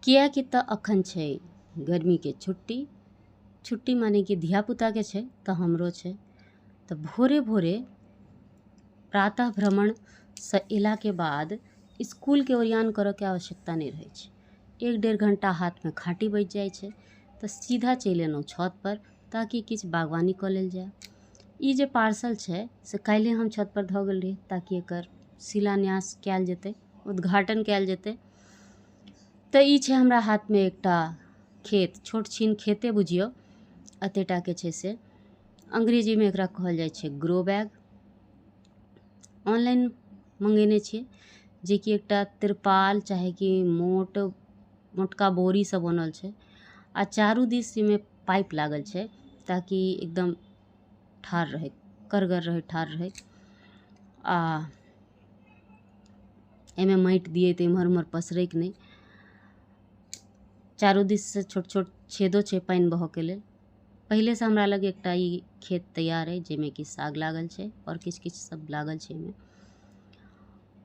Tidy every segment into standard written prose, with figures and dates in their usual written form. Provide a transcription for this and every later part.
किएकि तऽ अखन छै गर्मीके छुट्टी। छुट्टी माने कि धियापुताके छै तऽ हमरो छै। तऽ भोरे भोरे प्रातः भ्रमणसँ अयलाके बाद इसकुलके ओरियान करऽके आवश्यकता नहि रहै छै। 1-1.5 घण्टा हाथमे खाँटी बचि जाइ छै, तऽ सीधा चलि एलहुँ छतपर ताकि किछु बागवानी कऽ लेल जाय। ई जे पार्सल छै से काल्हिए हम छतपर धऽ गेल रही ताकि एकर शिलान्यास कयल जेतै, उद्घाटन कयल जेतै। तऽ ई छै हमरा हाथमे एकटा खेत, छोट छिन खेते बुझियौ, एतेटाके छै। से अंग्रेजीमे एकरा कहल जाइ छै ग्रो बैग। ऑनलाइन मंगेने छियै, जेकि एकटा तिरपाल चाहे कि मोट मोटका बोरीसँ बनल छै आ चारू दिस एहिमे पाइप लागल छै ताकि एकदम ठाढ़ रहै, करगर रहै, ठाढ़ रहै। आ एहिमे माटि दियै तऽ एम्हर ओम्हर पसरैके नहि। चारू दिससँ छोट छोट छेदो छै पानि बहऽके लेल। पहिलेसँ हमरा लग एकटा ई खेत तैयार अइ, जाहिमे कि साग लागल छै आओर किछु किछु सब लागल छै एहिमे।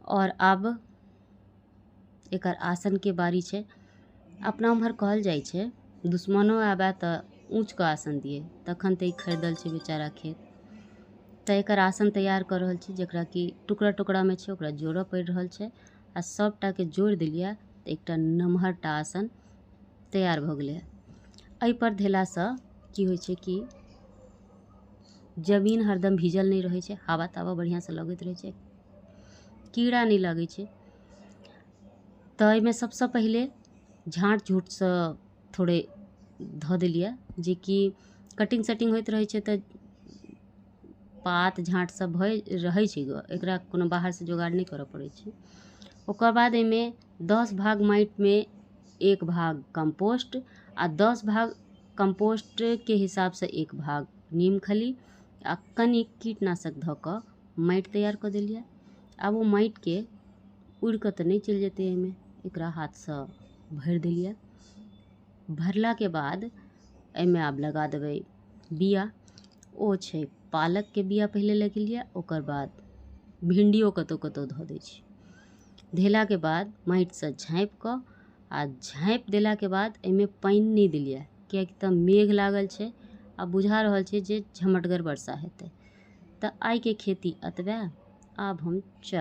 आओर आब एकर आसनके बारी छै। अपना उम्हर कहल जाइ छै, दुश्मनो आबय तऽ ऊँचके आसन दियै। तखन तऽ ई खरीदल छै बेचारा खेत। तऽ एकर आसन तैयार कऽ रहल छी, जकरा कि टुकड़ा टुकड़ामे छै, ओकरा जोड़ऽ पड़ि रहल छै। आ सभटाके जोड़ि देलियै तऽ एकटा नमहर टा आसन तैयार भऽ गेलै। एहिपर धेलासँ की होइ छै कि जमीन हरदम भीजल नहि रहै छै, हवा तावा बढ़िआँसँ लगैत रहै छै, कीड़ा नहि लगै छै। तऽ एहिमे सबसँ पहिले झाँट झूटसँ थोड़े धऽ देलियै, जेकि कटिंग सटिंग होइत रहै छै तऽ पात झाँट सब भऽ रहै छै, एकरा कोनो बाहरसँ जोगाड़ नहि करऽ पड़ै छै। ओकर बाद एहिमे 10 भाग माटिमे 1 भाग कम्पोस्ट आ 10 भाग कम्पोस्टके हिसाबसँ 1 भाग नीमखली आ कनि कीटनाशक धऽ कऽ माटि तैयार कऽ देलियै। आब ओ माटिके उड़ि कऽ तऽ नहि चलि जेतै एहिमे, एकरा हाथसँ भरि देलियै। भरलाके बाद एहिमे आब लगा देबै बिया। ओ छै पालकके बिया पहिले लगेलियै, ओकर बाद भिण्डियो कतहु कतहु धऽ दै छी। धेलाके बाद माटिसँ झाँपि कऽ आ झाँपि देलाके बाद एहिमे पानि नहि देलियै, किएकि तऽ मेघ लागल छै आ बुझा रहल छै जे झमटगर वर्षा हेतै। तऽ आइके खेती एतबे, आब हम चल